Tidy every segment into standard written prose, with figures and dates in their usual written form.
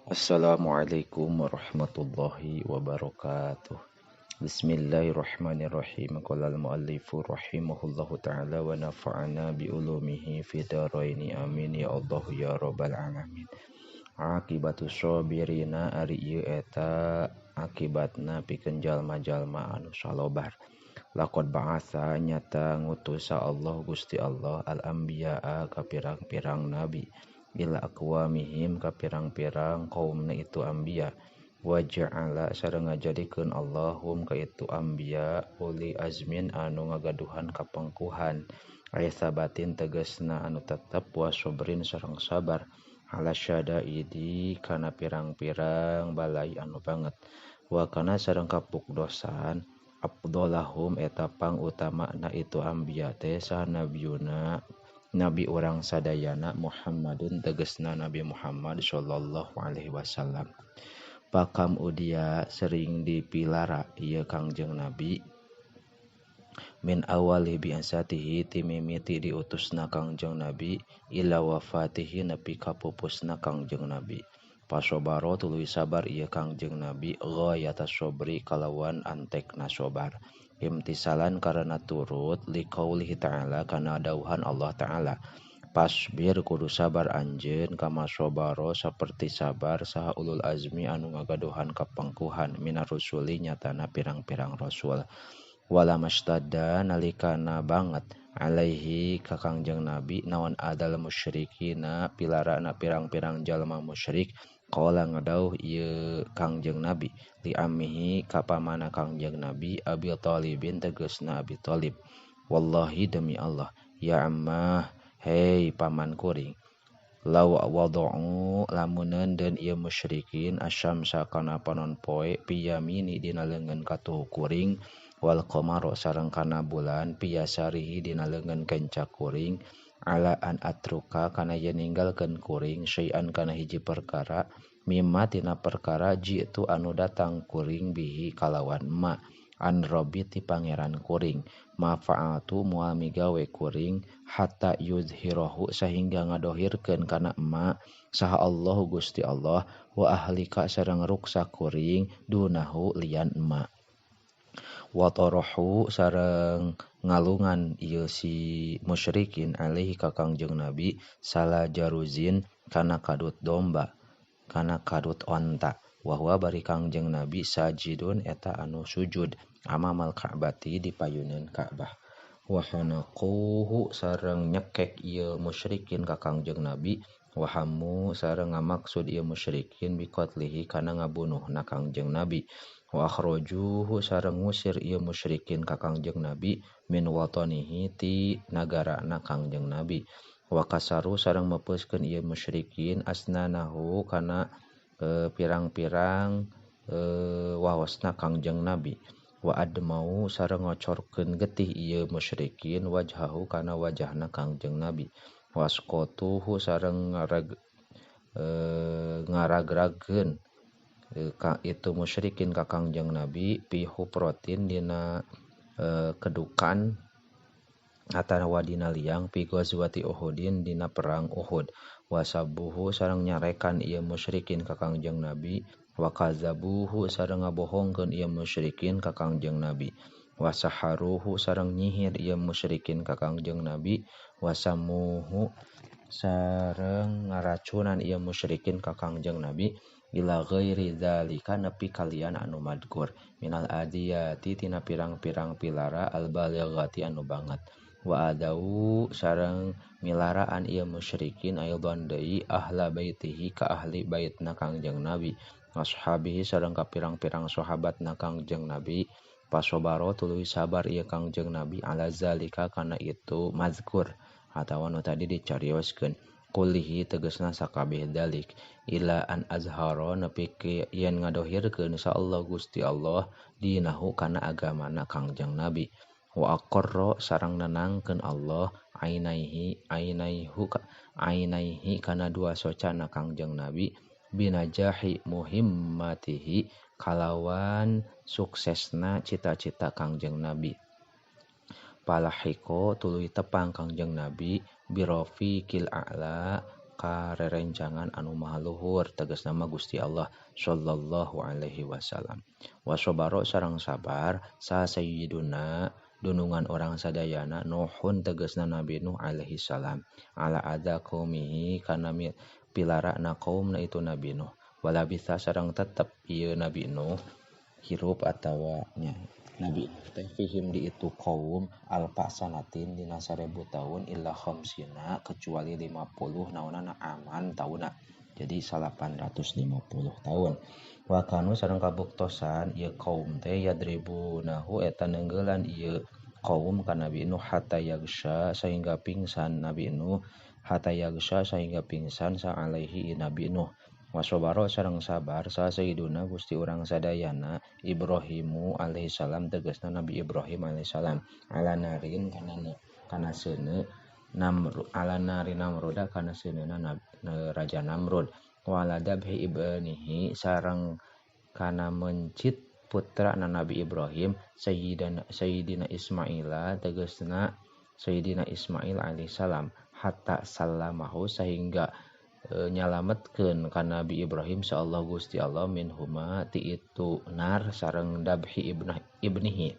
Assalamualaikum warahmatullahi wabarakatuh. Bismillahirrahmanirrahim. Qala al-muallifu rahimahullahu ta'ala wa nafa'ana bi ulumihi fi dharaini, amin ya Allah ya rabbal alamin. Akibatu sabirina, ari ieu eta akibatna pikeun jalma-jalma anu salobar. Laqad ba'atsa, nyata ngutus Allah Gusti Allah al-anbiya'a ka pirang-pirang nabi, ila aqwamihim ka pirang-pirang kaumna itu anbiya, wa ja'ala sareng ngajadikeun Allahum ka itu anbiya uli azmin anu ngagaduhan kapengkuhan, aya sabatin tegasna anu tetep, wa sabrin sareng sabar ala syadaidi kana pirang-pirang balai anu banget, wa kana sareng kapukdosan afdalahum eta pang utamana itu anbiya teh saha nabiyuna nabi urang sadayana Muhammadun tegesna Nabi Muhammad sallallahu alaihi wasallam. Pakam udia sering dipilara ieu Kangjeng Nabi min awali bi'asatihi timimiti diutusna Kangjeng Nabi ila wafatihi nepi ka pupusna Kangjeng Nabi. Pasobaro tuluy sabar ieu Kangjeng Nabi ghayata sabri kalawan antekna sabar, imtisalan karena turut liqaulihi ta'ala kana dauhan Allah ta'ala, pasbir kudu sabar anjeun kama sabaro saperti sabar saha ulul azmi anu ngagaduhan kapengkuhan minar rusuli nyatana pirang-pirang rasul. Wala mastada nalikana banget alaihi ka Kangjeng Nabi naon adal musyrikina pilarana pirang-pirang jalma musyrik, qala ngadauh ieu Kangjeng Nabi li ammihi ka pamana Kangjeng Nabi Abi Thalibin tegasna Abi Thalib, wallahi demi Allah ya ammah, hei paman kuring, law wada'u lamun neundeun ieu musyrikin asyamsa kana panon poe piyamini dina leungeun katuhu kuring, wal qamara sareng kana bulan piyasarihi dina leungeun kenca kuring, ala an atruka kana yen ninggalkeun kuring syai'an kana hiji perkara mimma tina perkara jitu anu datang kuring bihi kalawan ma an robbi ti pangeran kuring, ma fa'atu moal migawe kuring hatta yuzhirahu sahingga ngadohirkeun kana ma saha Allah Gusti Allah wa ahlika sareng ruksa kuring dunahu lian ma. Wa tarahu sareng ngalungan ieu si musyrikin alaihi ka Kangjeng Nabi sala jaruzin kana kadut domba kana kadut onta, wa huwa bari Kangjeng Nabi sajidun eta anu sujud amamal Ka'bati di payuneun Ka'bah. Wa hanaquhu sareng nyekek ieu musyrikin ka Kangjeng Nabi, wa hammu sareng ngamaksud ieu musyrikin biqatlihi kana ngabunuhna Kangjeng Nabi, wa akhrajuhu sareng ngusir ieu musyrikin ka Kangjeng Nabi min watanihi ti nagarana Kangjeng Nabi, wa kasaru sareng meupeuskeun ieu musyrikin asnanahu kana pirang-pirang waosna Kangjeng Nabi, wa admau sareng ngocorkeun getih ieu musyrikin wajhahu kana wajahna Kangjeng Nabi, wasqatuhu sareng ngaragrageun ka itu musyrikin ka Kangjeng Nabi pi huprotin dina kedukan atawa dina liang pi ghazwati Uhudin dina perang Uhud, wasabuhu sareng nyarekan ieu musyrikin ka Kangjeng Nabi, wa kazabuhu sareng ngabohongkeun ieu musyrikin ka Kangjeng Nabi, wasaharuhu sareng nyihir ieu musyrikin ka Kangjeng Nabi, wasamuhu sareng ngaracunan ieu musyrikin ka Kangjeng Nabi ila ghairi dzalika nepi kalian anu madkur minal adiyati tina pirang-pirang pilara al balighati anu banget, wa adau sareng milaraan ieu musyrikin aidon deui ahla baitihi ka ahli baitna Kangjeng Nabi, ashabihi sareng ka pirang-pirang sahabatna Kangjeng Nabi. Pasobaro tuluy sabar ieu Kangjeng Nabi ala zalika kana itu mazkur atawa nu tadi dicarioskeun kulihi tegasna sakabeh dalik ila an azhara nepi yen ngadohirkeun sa Allah Gusti Allah dinahu kana agamana Kangjeng Nabi, wa aqarra sareng nenangkeun Allah ainaihi ainaihu ainaihi kana dua socana Kangjeng Nabi binajahi muhimmatihi kalawan suksesna cita-cita Kangjeng Nabi. Palahiko tuluy tepang Kangjeng Nabi birofiqil a'la ka rerencangan anu maha luhur tegasna mah Gusti Allah sallallahu alaihi wasallam. Wasobaro sareng sabar sa sayyiduna dunungan orang sadayana Nuhun tegasna Nabi Nuh alaihi salam ala adza qaumihi kana pilarana kaumna itu Nabi Nuh. Walabitha sareng tetep ieu Nabi Nuh hirup atawa nya Nabi Nuh teh fihim di itu kaum alfa sanatin dina 1000 tahun illa khamsina kecuali 50 naonana aman tauna. Jadi 850 tahun. Wa kanu sareng kabuktosan ieu kaum teh yadribunahu eta neunggelan ieu kaum ka Nabi Nuh hatta yagsha sehingga pingsan Nabi Nuh hatta yagsha sehingga pingsan sa alaihi Nabi Nuh. Wasobaro sareng sabar sa sayyiduna Gusti urang sadayana Ibrahimu alaihi salam tegasna Nabi Ibrahim alaihi salam ala narin kana seuneu Namrud ala nari Namruda kana seuneuna Raja Namrud wala dabhi ibnihi sareng kana mencit putra na Nabi Ibrahim Sayyidina Ismaila tegasna Sayyidina Ismail alaihi salam hatta salamahu sehingga nyalametkeun ka Nabi Ibrahim sa Allah Gusti Allah minhuma ti itu nar sareng dabhi ibnihi.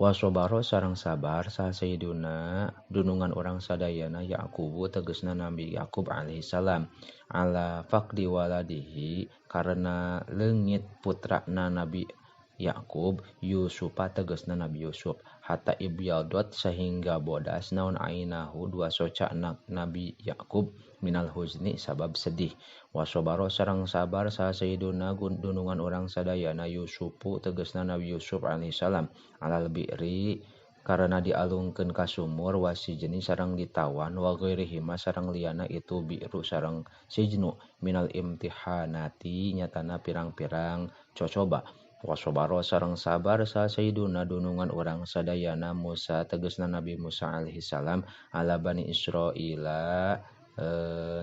Wasobaro sareng sabar sa sayyiduna dunungan urang sadayana Yaqubu tegasna Nabi Yaqub alaihi salam ala faqdi waladihi karena leungit putrana Nabi Yaqub Yusufa tegasna Nabi Yusuf hatta ibyadot sehingga bodas naon ainahu dua soca Nabi Yaqub minal huzni sabab sedih. Wasobaro sareng sabar sa sayyiduna dunungan urang sadayana Yusufu tegasna Nabi Yusuf alaihi salam alal bi'ri karena dialungkeun ka sumur wasijni sareng ditawan wa ghairihima sareng liyana itu bi'ru sareng sijnu minal imtihanati nyatana pirang-pirang cocoba. Wasobaro sareng sabar sa sayyiduna dunungan urang sadayana Musa tegasna Nabi Musa alaihi salam ala bani Israila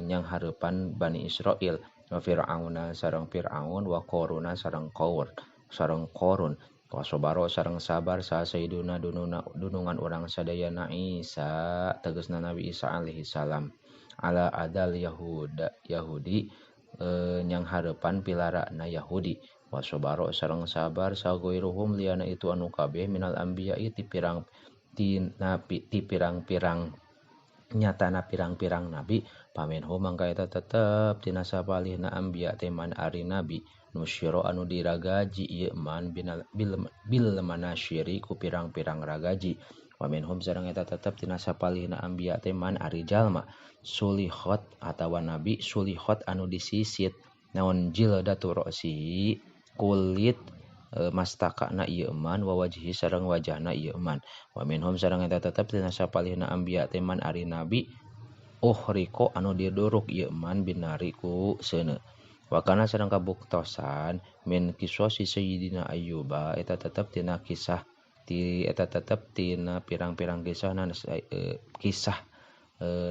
nyang hareupan Bani Israil wa Fir'auna sareng Fir'aun wa Qaruna sareng Qarun. Wasobaro sareng sabar sa sayyiduna dunungan urang sadayana Isa tegasna Nabi Isa alaihi salam ala adal Yahudi nyang hareupan pilarana Yahudi. Wasobaro sareng sabar sagoiruhum liana itu anu kabeh minal anbiya'i ti pirang ti nabi ti pirang-pirang nyatana pirang-pirang nabi paminhum mangka eta tetep tina sapalihna anbiya teh man ari nabi nusyiro anu diragaji ieu man bil manasyiri ku pirang-pirang ragaji. Wa minhum sareng eta tetep tina sapalihna anbiya teh man ari jalma sulihot atawa nabi sulihot anu disisit naon jildatu ra'si kulit mastakana ieu man wa wajhi sareng wajahna ieu man. Wa minhum sareng eta tetep tina sapalihna anbiya teh man ari nabi uhriko anu diduruk ieu man binari ku seuneu. Wa kana sareng kabuktosan min kisosi sayyidina Ayyuba eta tetep tina kisah ti eta tetep tina pirang-pirang kisah kisah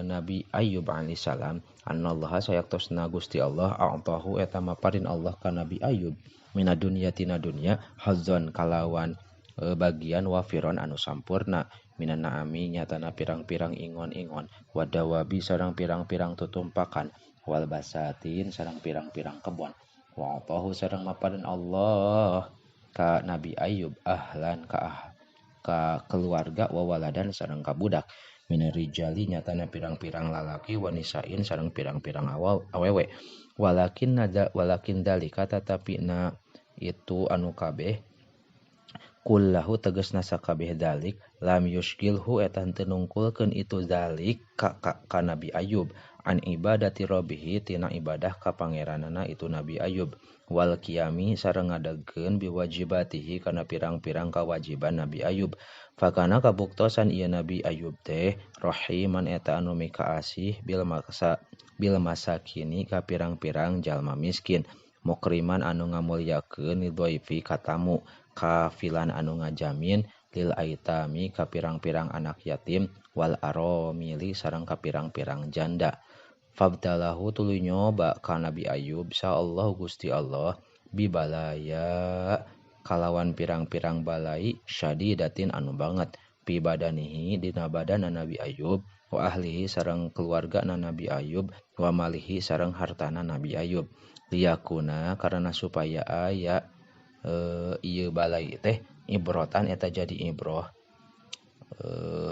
Nabi Ayyub alaihi salam annallaha sayaktosna Gusti Allah a'tahu eta maparin Allah ka Nabi Ayyub mina dunya tina dunya hazzan kalawan bagian wafiron anu sampurna minan naami nyatana pirang-pirang ingon-ingon wadawabi sareng pirang-pirang tutumpakan wal basatin sareng pirang-pirang kebon wa a'tahu sareng maparin Allah ka Nabi Ayyub ahlan ka keluarga wa waladan sareng ka budak minar rijali nyatana pirang-pirang lalaki wanisain sareng pirang-pirang awewe walakin nada walakin dalika tatapi na itu anu kabeh kullahu tegasna sakabeh dalik lam yushgilhu eta henteu nungkulkeun itu dalik ka Nabi Ayub an ibadati rabbihi tina ibadah ka pangeranana itu Nabi Ayub wal qiyami sareng ngadegkeun biwajibatihi kana pirang-pirang kawajiban Nabi Ayub. Fakana kabuktosan ieu Nabi Ayub teh rahiman eta anu mikaasih bil masakini ka pirang-pirang jalma miskin mukriman anu ngamulyakeun lidhaifi ka tamu kafilan anu ngajamin lil aitami ka pirang-pirang anak yatim wal aromili sareng ka pirang-pirang janda. Fabdalahu tuluy nyoba ka Nabi Ayub sa Allah Gusti Allah bibalaya kalawan pirang-pirang balai syadidatin anu banget pi badanihi dina badan Nabi Ayub Wa ahlihi sareng keluargana Nabi Ayub wa malihi sareng hartana Nabi Ayub liyakuna karena supaya aya ieu balai teh ibrotan eta jadi ibroh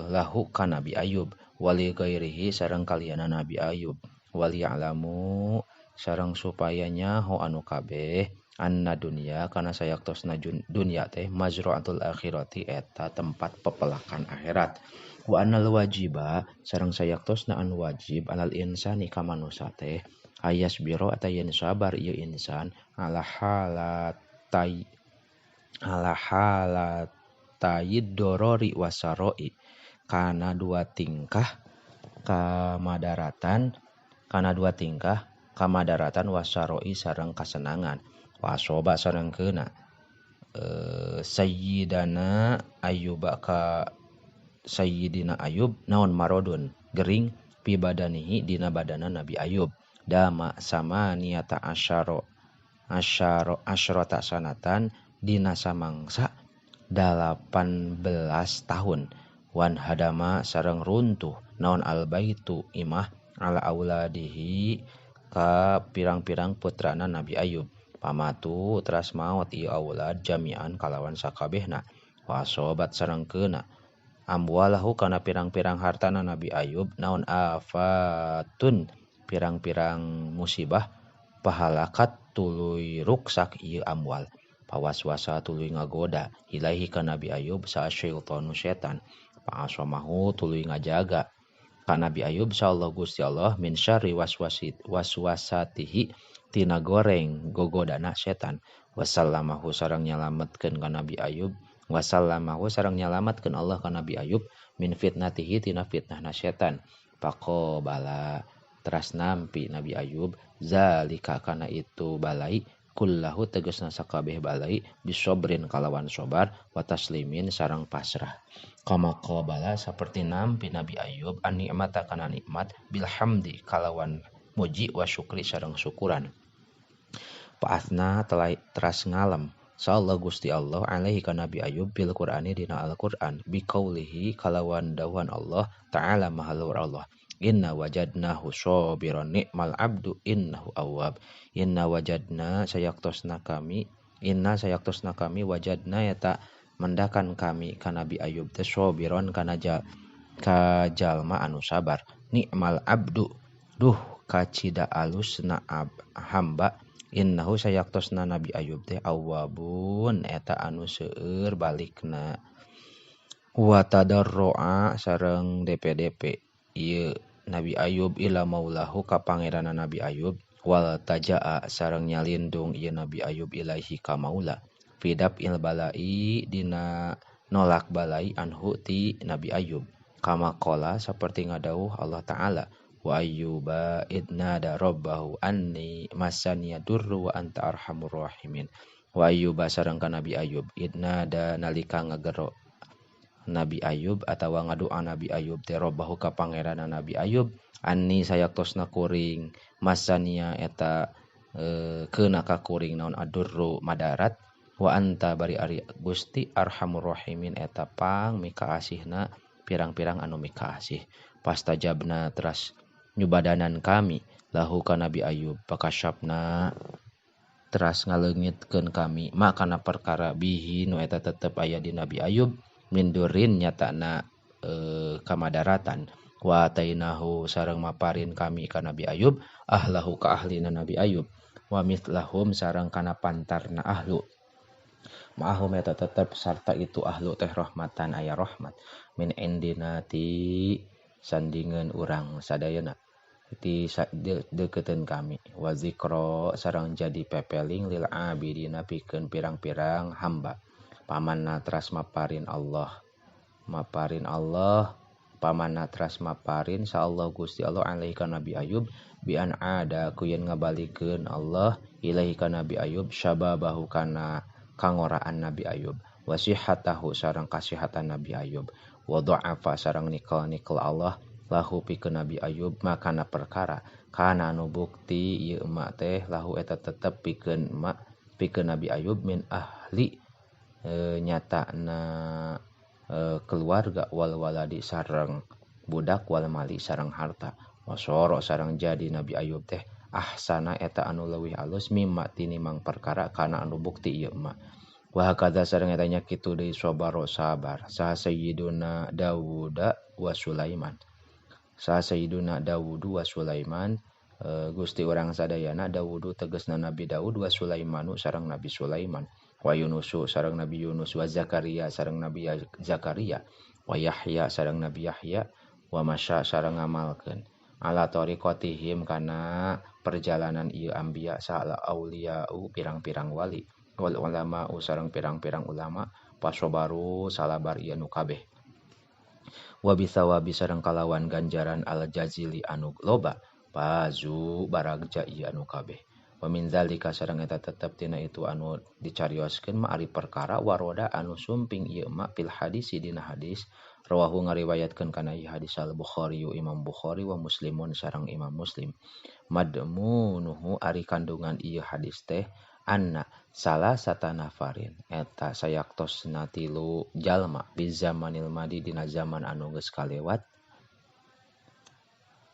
lahu ka Nabi Ayub wali ghairihi sareng kaliana Nabi Ayub wali ya'lamu sareng supaya nyaho anu kabeh anna dunya kana sayaktosna dunya teh mazra'atul akhirati eta tempat pepelakan akhirat wa annal wajiba sareng sayaktosna anu wajib alal insani ka manusa teh ayasbiro atawa yen sabar ieu insan ala halatayid dorori wasaroi kana dua tingkah kamadaratan wasaroi sareng kasenangan wasoba sareng keuna sayyidana ayyuba ka sayyidina Ayub naon marodun gering pi badanihi dina badana Nabi Ayub dama sama niata asyara asyrata sanatan dina samangsa 18 tahun wan hadama sareng runtuh naon albaitu imah ala auladihi ka pirang-pirang putrana Nabi Ayub pamatu teras maot ieu aulad jami'an kalawan sakabehna wasobat sareng keuna amwalahu kana pirang-pirang hartana Nabi Ayub naon afatun pirang-pirang musibah pahalakat tuluy ruksak ieu amwal pawaswasa tuluy ngagoda ilaihi ka Nabi Ayub sa syaitanu setan pa'asamahu tuluy ngajaga ka Nabi Ayub sa Allah Gusti Allah min syarri waswasatihi tina goreng gogodana setan wasallamahu sareng nyalametkeun ka Nabi Ayub wasallamahu sareng nyalametkeun Allah ka Nabi Ayub min fitnatihi tina fitnahna setan faqobala teras nampi Nabi Ayub zalika kana itu balai kullahu tegasna sakabeh balai bisobrin kalawan sobar wa taslimin sareng pasrah kama qabala saperti nampi Nabi Ayub an nikmata kana nikmat bilhamdi kalawan muji wa syukri sareng syukuran fa'atsna teras ngalem sallallahu Gusti Allah alaihi ka Nabi Ayub bil Qur'ani dina Al-Qur'an biqaulihi kalawan dawuhan Allah ta'ala maha luhur Allah inna wajadnahu sabiran ni'mal abdu innahu awwab inna wajadna sayaktosna kami wajadna eta mendakan kami ka Nabi Ayub teh sabiran kana ka jalma anu sabar ni'mal abdu duh kacida alusna hamba innahu sayaktosna Nabi Ayub teh awwabun eta anu seueur balikna wa tadarroa sareng DPDP ieu Nabi Ayub ila maulahu ka pangeranna Nabi Ayub wal tajaa sareng nyalindung ieu Nabi Ayub ilaihi ka maula fidab il balai dina nolak balai anhu ti Nabi Ayub kama qala saperti ngadawuh Allah Ta'ala wa ayyuba idnada rabbahu anni masaniya durru wa anta arhamur rahimin wa ayyuba sareng ka Nabi Ayub idnada nalika ngagero Nabi Ayub atawa ngadoa Nabi Ayub teh robbahu ka pangeranna Nabi Ayub anni sayaktosna kuring masania eta keuna ka kuring naon adurru madarat wa anta bari ari Gusti arhamur rahimin eta pang mikaasihna pirang-pirang anu mikaasih pastajabna teras nyubadanan kami lahu ka Nabi Ayub pakasyapna teras ngaleungitkeun kami makana perkara bihi nu eta tetep aya di Nabi Ayub mindurin nyatana kamadaratan wa atainahu sareng maparin kami ka Nabi Ayub ahlahu ka ahlina Nabi Ayub wa mithlahum sareng kana pantarna ahlu ma'ahum eta tetep sarta itu ahlu teh rahmatan aya rahmat min indina ti sandingan urang sadayana ti deukeuteun kami wa zikra sareng jadi pepeling lil abidina pikeun pirang-pirang hamba pamanna teras maparin Allah pamanna teras maparin sa Allah Gusti Allah alaihi ka Nabi Ayub bi an ada ku yen ngabalikeun Allah ilaihi ka Nabi Ayub syababahu kana kangoraan Nabi Ayub wasihatahu sareng kasihatan Nabi Ayub wa dha'afa sareng nikel-nikel Allah lahu pikeun Nabi Ayub makana perkara kana anu bukti ieu emak teh lahu eta tetep pikeun emak pikeun Nabi Ayub min ahli nyatana keluarga wal waladi sareng budak wal mali sareng harta. Wasoro sareng jadi Nabi Ayub teh ahsana eta anu leuwih alus mimma tinimang perkara kana anu bukti ieu mah. Wa hakadza sareng eta nya kitu deui sabaro sabar saha Sayyiduna Dawuda wa Sulaiman. Saha Sayyiduna Dawudu wa Sulaiman, Gusti urang sadayana Dawudu tegasna Nabi Daud wa Sulaimanu sareng Nabi Sulaiman wa Yunusu sareng Nabi Yunus wa Zakaria sareng Nabi Zakaria wa Yahya sareng Nabi Yahya wa Masya sareng ngamalkeun ala tariqatihim kana perjalanan ieu anbiya sala auliya'u pirang-pirang wali wal ulama'u sareng pirang-pirang ulama pasobaru salabar ieu nu kabeh wa bisawabi sareng kalawan ganjaran al jazili anu loba pazu baragja ieu anu kabeh. Wa min zalika sareng eta tetep tina itu anu dicarioskeun ma ari perkara waroda anu sumping ieu ma fil hadisi dina hadis rawahu ngariwayatkeun kana ieu hadis al Bukhari Imam Bukhari wa Muslimun sareng Imam Muslim. Madmunuhu ari kandungan ieu hadis teh anna salah satanafarin eta sayaktosna tilu jalma bi zamanil madi dina zaman anu geus kalewat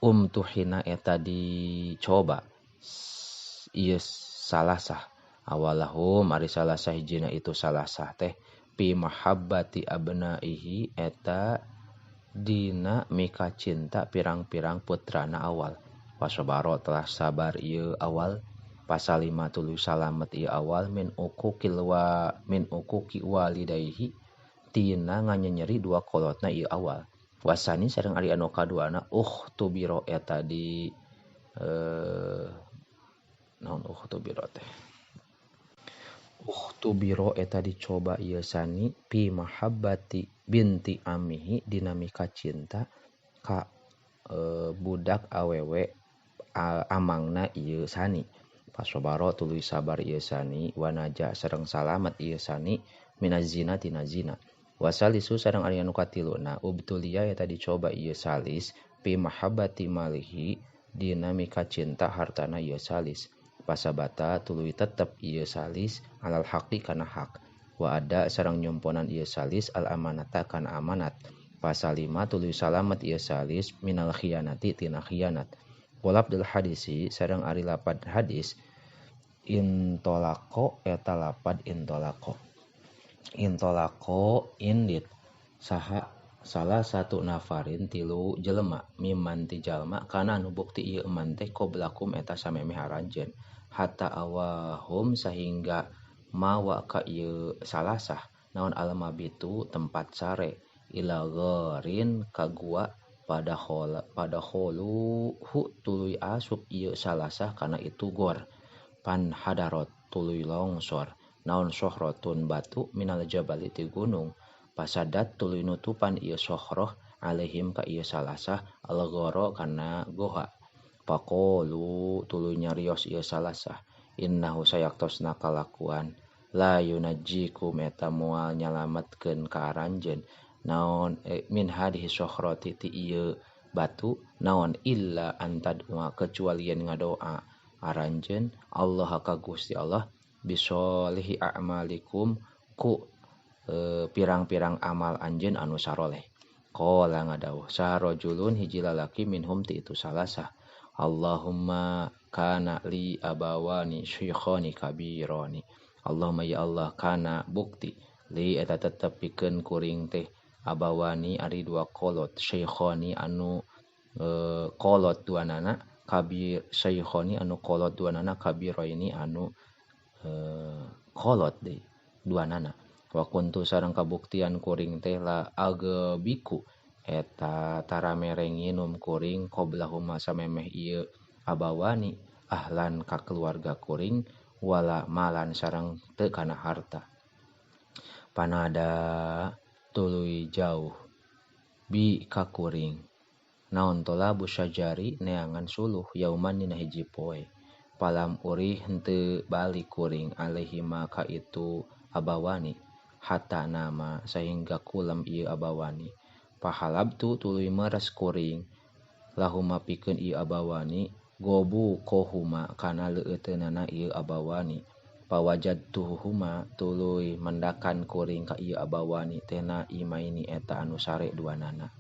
umtuhina eta dicoba ieu salasah awalahum ari salasah hijina itu salasah teh pi mahabbati abnaihi eta dina mika cinta pirang-pirang putrana awal pasobaro telah sabar ieu awal pasalima tuluy salamet ieu awal min uquqil wa min uquqi walidayhi tina nganyenyeri dua kolotna ieu awal wasani sareng ari anu kaduana uhtubiro eta di naon uhtubiro teh uhtubiro eta dicoba ieu sani pi mahabbati binti amihi dinamika cinta ka budak awewe amangna ieu sani pasobaro tuluy sabar ieu sani wanaja sareng salamet ieu sani minazina tina zina wasalisu sareng ari anu katiluna ubtulia eta dicoba ieu salis pi mahabbati malihi dinamika cinta hartana ieu salis pasabata tuluy tetep ieu salis alal haqi kana hak wa ada sareng nyumponan ieu salis al amanata kana amanat pasalima tuluy salamet ieu salis minal khianati tina khianat walabdul hadisi sareng ari lapad hadis intolako eta lapad intolako intolako indit saha salah satu nafarin tilu jelema miman ti jalma kana anu bukti ieu eman teh qoblakum eta samemeh aranjeun hatta awahum sahingga mawa ka ieu salasah naon almabitu tempat sare ila gharin ka gua pada kholu hu tuluy asup ieu salasah kana itu gor pan hadarot tuluy longsor naon sohrotun batu minal jabali ti gunung pasadat tuluy nutupan ieu sohroh alaihim ka ieu salasah al-ghara kana goha faqalu tuluy nyarios ieu salasah innahu sayaktosna kalakuan la yunajjikum eta moal nyalametkeun ka aranjeun naon min hadhihi sohroti ti ieu batu naon illa antadua kecuali yen ngadoa aranjeun Allah ka Gusti Allah bisolihi a'malikum ku pirang-pirang amal anjeun anu saroleh. Qala ngadawuh saha rajulun hiji lalaki minhum ti itu salasah Allahumma kana li abawani syaikhani kabirani Allahumma ya Allah kana bukti li eta tetep pikeun kuring teh abawani ari dua kolot syaikhani anu kolot duanana kabir syaikhani anu kolot duanana kabiraini anu kolot deui duanana wa kuntu sareng kabuktian kuring teh la agebiku eta tara merenginum kuring qoblahuma samemeh ieu abawani ahlan ka keluarga kuring wala malan sareng teu kana harta panada tuluy jauh bi ka kuring naon tolabu syajari neangan suluh yauman dina hiji poe palam urih henteu balik kuring alaihima ka itu abawani hatta nama sehingga kulem ieu abawani pahalabtu tuluy meres kuring lahuma pikeun ieu abawani gobu kohuma kana leueuteunana ieu abawani pawajadtuhuma tuluy mendakan kuring ka ieu abawani teh na imaini eta anu sare duanana.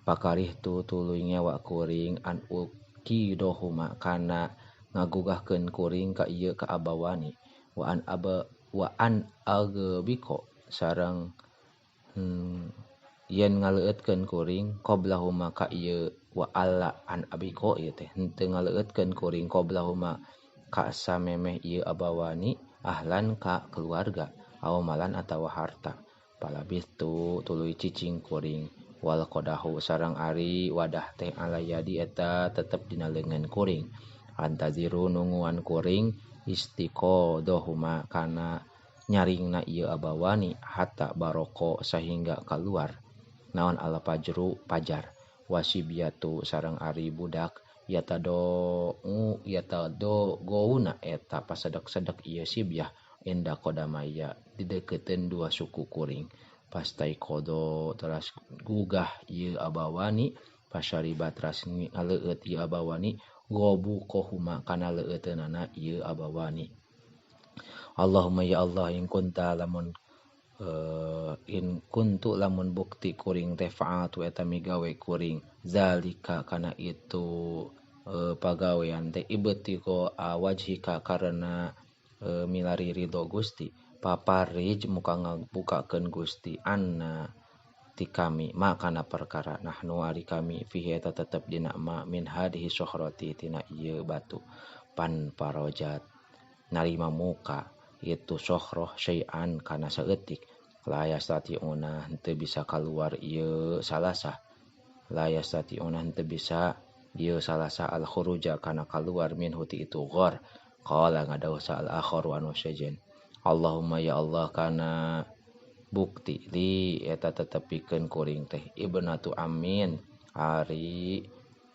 Pakarihtu tuluy ngewa kuring an uqidohuma kana ngagugahkeun kuring ka ieu ka abawani wa an aba wa an agbiko sareng yen ngaleueutkeun kuring qoblahuma ka ieu wa alla an abiko ieu teh henteu ngaleueutkeun kuring qoblahuma ka samemeh ieu abawani ahlan ka keluarga aw malan atawa harta. Palabistu tuluy cicing kuring wal qadahu sareng ari wadah teh alayadi eta tetep dina leungeun kuring antaziru nunguan kuring istiqodohuma kana nyaringna ieu abawani hatta baroko sahingga kaluar naon al fajru fajar wasibiatu sareng ari budak yatado gouna eta pasedek-sedek ieu sibyah inda qodamaya dideukeuteun dua suku kuring. Pastai kodo teras gugah ieu abawani pasyariba teras ngaleueut ieu abawani gobu kohuma kana leueuteunana ieu abawani. Allahumma ya Allah in kunta lamun in kuntu lamun bukti kuring teh fa'atu eta migawe kuring zalika kana itu pagawean teh ibtiqa wajhika karena milari ridho Gusti paparij muka ngabukakeun Gusti anna ti kami makana perkara nahnu ari kami fihi eta tetep dina ma min hadhihi sokhrati tina ieu batu pan parojat narima muka itu sokhroh syai'an kana saeutik la yastati'una henteu bisa kaluar ieu salasah la yastati'una henteu bisa ieu salasah al khuruja kana kaluar minhu ti itu ghor. Qala ngadawuh sa al akharu anu sejen Allahumma ya Allah kana bukti li eta tetepikeun kuring teh ibnatu amin ari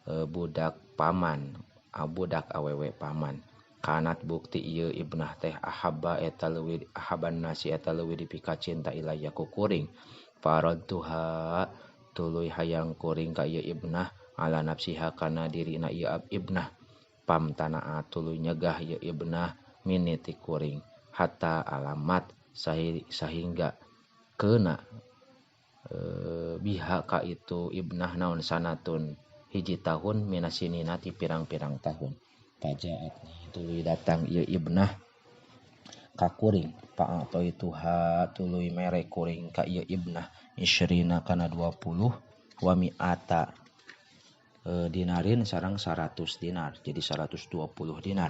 budak paman budak awewe paman kanat bukti ieu ibnah teh ahabba eta leuwih ahaban nasi eta leuwih dipikacinta ilaya ku kuring faradtuha tuluy hayang kuring ka ieu ibnah ala nafsiha kana dirina ieu ibnah pamtanaa tuluy nyegah ieu ibnah miniti kuring hatta alamat sahingga kena biha ka itu ibnah naon sanatun hiji tahun minasinina ti pirang-pirang tahun. Pajaatni tuluy datang ieu ibnah ka kuring fa'ataituha tuluy mere kuring ka ieu ibnah isyrina kana 20 wa mi'ata dinarin sareng 100 dinar jadi 120 dinar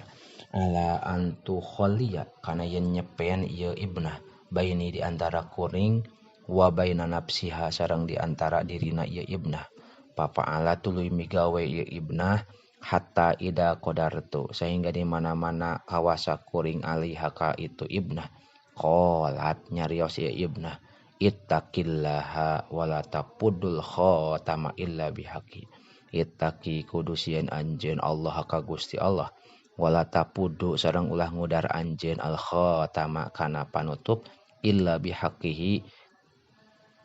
ala antu kholiya kana yen nyepen ieu ibnah baini di antara kuring wa baina nafsiha sareng di antara dirina ieu ibnah. Pafa'ala tuluy migawe ieu ibnah hatta ida qadartu sehingga di mana-mana kawasa kuring alaiha ka itu ibnah. Qalat nyarios ieu ibnah ittaqillaha wala tapudul khatama illa bihaqi. Ittaqi kudu sieun anjeun Allah ka Gusti Allah wala tapudu sareng ulah ngudar anjeun al khatama kana panutup illa bihaqihi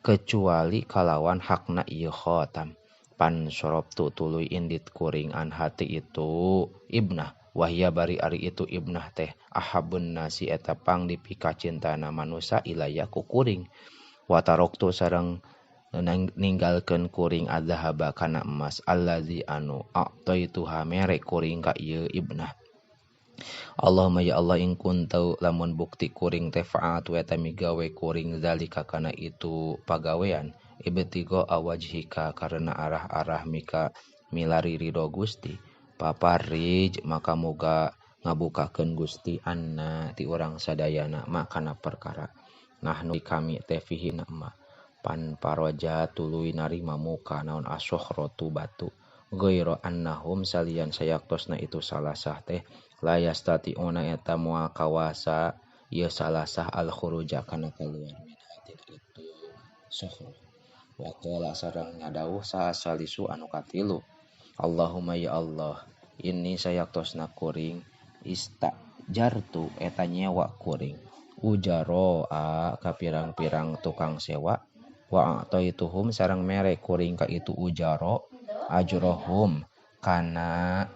kecuali kalawan hakna ieu khatam. Pan sorobtu tuluy indit kuring an hati itu ibnah wahya bari ari itu ibnah teh ahabun nasi eta pang dipikacintana manusa ilaya ku kuring wataroktu sareng ninggalkeun kuring adzahaba kana emas allazi anu a'taituha mere kuring ka ieu ibnah. Allahumma ya Allah in kuntu lamun bukti kuring teh fa'atu eta migawe kuring zalika kana itu pagawean ibtigo awajhika karena arah-arah mika milari ridho Gusti paparij maka moga ngabukakeun Gusti anna ti urang sadayana makana perkara nahnu kami teh fihi ma pan paroja tuluy narima muka naon asokhrotu batu ghaira annahum salian sayaktosna itu salasah teh la yastati'una eta moal kawasa ieu salasah al khuruja kana kaluar min hatina itu sokhroh. Wa qala sareng nyadawuh saha salisu anu katilu Allahumma ya Allah ini sayaktosna kuring istajartu eta nyewa kuring ujaro a ka pirang-pirang tukang sewa wa a'taituhum sareng mere kuring ka itu ujaro ajrohum kana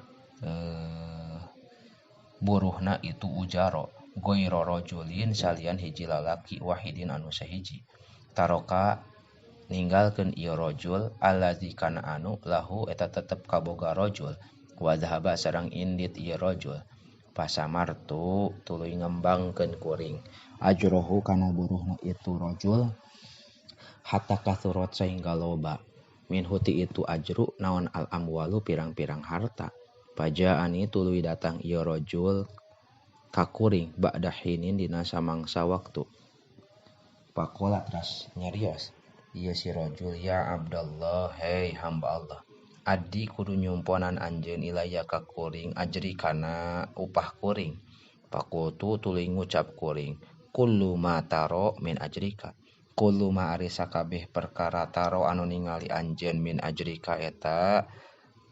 buruhna itu ujaro ghaira rajulin salian hiji lalaki wahidin anu sahiji taroka ninggalkeun ieu rajul allazi kana anu lahu eta tetep kaboga rajul wa zahaba sareng indit ieu rajul pasamartu tuluy ngembangkeun kuring ajrohu kana buruhna itu rajul hatta kathurat sahingga loba minhu ti itu ajru naon al amwalu pirang-pirang harta pajaani tuluy datang ieu rajul ka kuring ba'da hinin dina samangsa waktu pakola teras nyarios ieu si rajul ya Abdallah hei hamba Allah adi kudu nyumponan anjeun ilaya ka kuring ajri kana upah kuring pakultu tuluy ngucap kuring kullu ma taro min ajrika kullu ma ari sakabeh perkara taro anu ningali anjeun min ajrika eta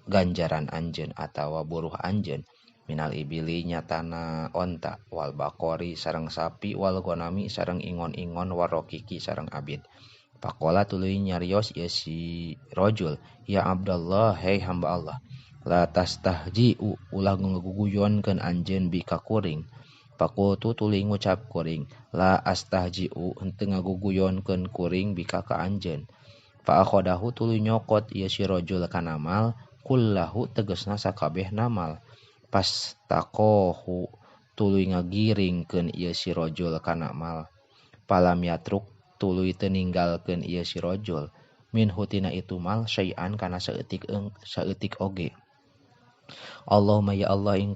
ganjaran anjeun atawa buruh anjeun minal ibili nyatana onta wal bakori sareng sapi wal gonami sareng ingon-ingon warokiki sareng abid pakola tuluy nyarios ieu si rajul ya Abdallah hei hamba Allah la tastahji'u ulah ngaguguyonkeun anjeun bi ka kuring pakultu tuluy ngucap kuring la astahji'u henteu ngaguguyonkeun kuring bika ka anjeun fa akhodahu tuluy nyokot ieu si rajul kana mal kullahu tegasna sakabeh namal pastaqohu tuluy ngagiringkeun ieu si rajul kana mal palam yatruk tuluy teu ninggalkeun ieu si rajul minhu tina itu mal syai'an kana saeutik oge Allahumma ya Allah ing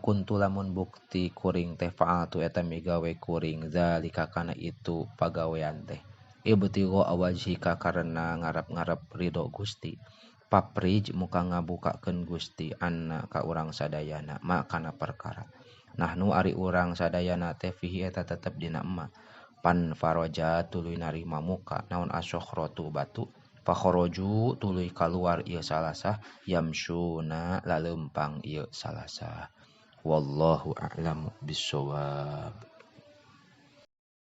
kuntu lamun bukti kuring teh fa'altu eta migawe kuring zalika kana itu pagawean teh ibtigha wajhika karena ngarep-ngarep ridho Gusti paprij muka ngabukakeun Gusti anna ka urang sadayana ma kana perkara nahnu ari urang sadayana teh fihi eta tetep dina emma pan faraja tuluy narima muka naon asokhratu batu fakhoroju tuluy kaluar ieu salasah yamsuna laleumpang ieu salasah wallahu a'lamu bissawab.